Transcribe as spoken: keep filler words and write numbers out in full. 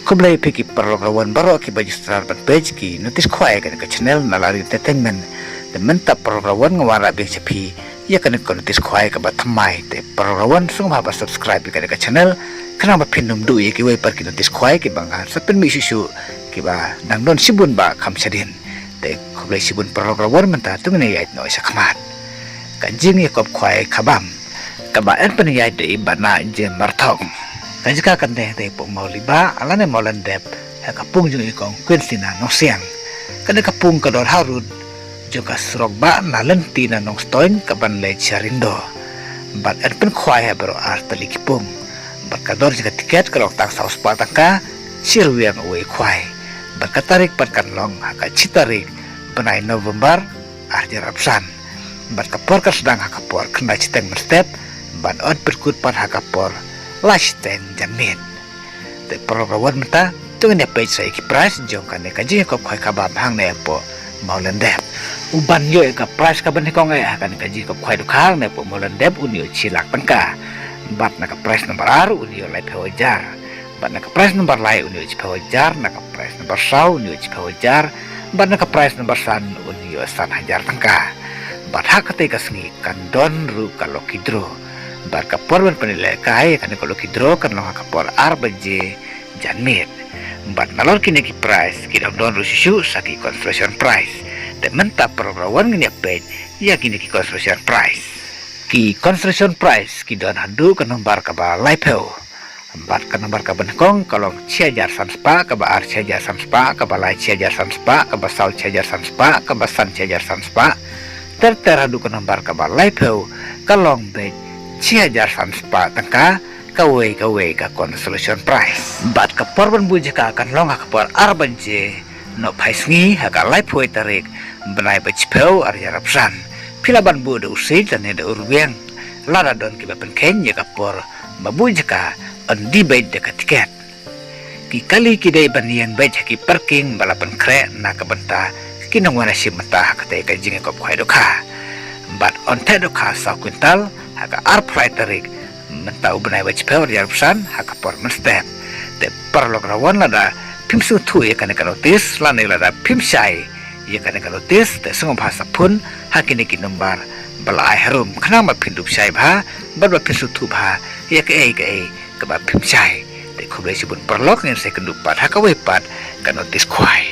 Khublei phi ki paralok rawan baroh kiba ju sdang ban peit ki notice khwai kane ka channel Nalari Entertainment. Te mynta paralok rawan nga wanrah biang sha phi ïa kane ka notice khwai kaba thymmai. Te paralok rawan sngewbha ba subscribe ïa kane ka channel khnang ba phin ym duh ïa kiwei pat ki notice khwai kiba nga sa pynmih shuh shuh kiba dang don shibun ba kham shadien. Te khublei shibun paralok rawan, mynta to ngin ïaid noh sha khmat. Ka jingïakop khwai khabam kaba yn pynïaid da i Bah Nah J Marthong. Ka jaka kan dei hangtei hapoh Mawlibah lane Mawlyndep, ha ka pung jong i kong Quincy na Nongsiang. Kane ka pung ka don harud jong ka surok bah na lynti na Nongstoiñ kaban leit sha Rindo. Bad yn pynkhwai ha baroh ar tylli ki pung. Bad ka dor jong ka tiket ka long tang saw spah tyngka, shi rwiang uwei khwai. Bad ka tarik pat kan long ha ka shi tarik bnai November ar hajar arphew san. Bad ka por kan sdang ha ka por khyndai shiteng mynstep, bad yn pynkut pat ha ka por lai shiteng janmiet. Te paralok rawan, mynta to ngin ïa peit sa ïa ki price jong kane ka jingïakop khwai khabam hangne hapoh Mawlyndep. Uban ïoh ïa ka price kaba nyngkong eh ha kane ka jingïakop khwai dohkha hangne hapoh Mawlyndep un ïoh shi lak tyngka. Bad na ka price number ar un ïoh laiphew hajar. Bad na ka price number lai un ïoh shiphew hajar, na ka price number saw un ïoh shiphew hajar, bad na ka price number san un ïoh san hajar tyngka. Bad ha katei ka sngi kan don ruh ka lucky draw. Bad ka por ban pynlehkai ïa kane ka lucky draw kan long ha ka por ar baje janmiet. Bad nalor kine ki price ki dang don ruh shuh shuh sa ki consolation price. Te mynta paralok rawan ngin ïa peit ïa kine ki consolation price. Ki consolation price ki don haduh ka nombar kaba laiphew. Bad ka nombar kaba nyngkong ka long shi hajar san spah, kaba ar shi hajar san spah, kaba lai shi hajar san spah, kaba saw shi hajar san spah, kaba san shi hajar san spah. Ter ter haduh ka nombar kaba laiphew ka long beit shi hajar san spah tyngka kawei kawei ka consolation prize. Bad ka por ban buh jaka kan long ha ka por ar baje nohphai sngi ha ka laiphew tarik bnai ba shiphew ar hajar arphew san. Phi lah ban buh da u siej lane da u rwiang. Lada don kiba pynkheiñ ïa ka por ba buh jaka, yn die beit da ka tiket. Ki kali ki dei ban ïeng beit ha ki parking ba la pynkhreh na ka bynta ki nongwan shim bynta ha katei ka jingïakop khwai dohkha. Bad yn theh dohkha saw kwintal ha ka arphew lai tarik mynta u bnai ba shiphew ar hajar arphew san ha ka por mynstep. Te paralok rawan, lada phim sngewthuh ïa kane ka notis lane lada phim shai ïa kane ka notis, te sngewbha sa phone ha kine ki nombar ba la ai harum khnang ba phin dup shai bha bad ba phin sngewthuh bha ïa kaei kaei kaba phim shai. Te khublei shibun paralok, ngin sa ïakynduh pat ha kawei pat ka notis khwai.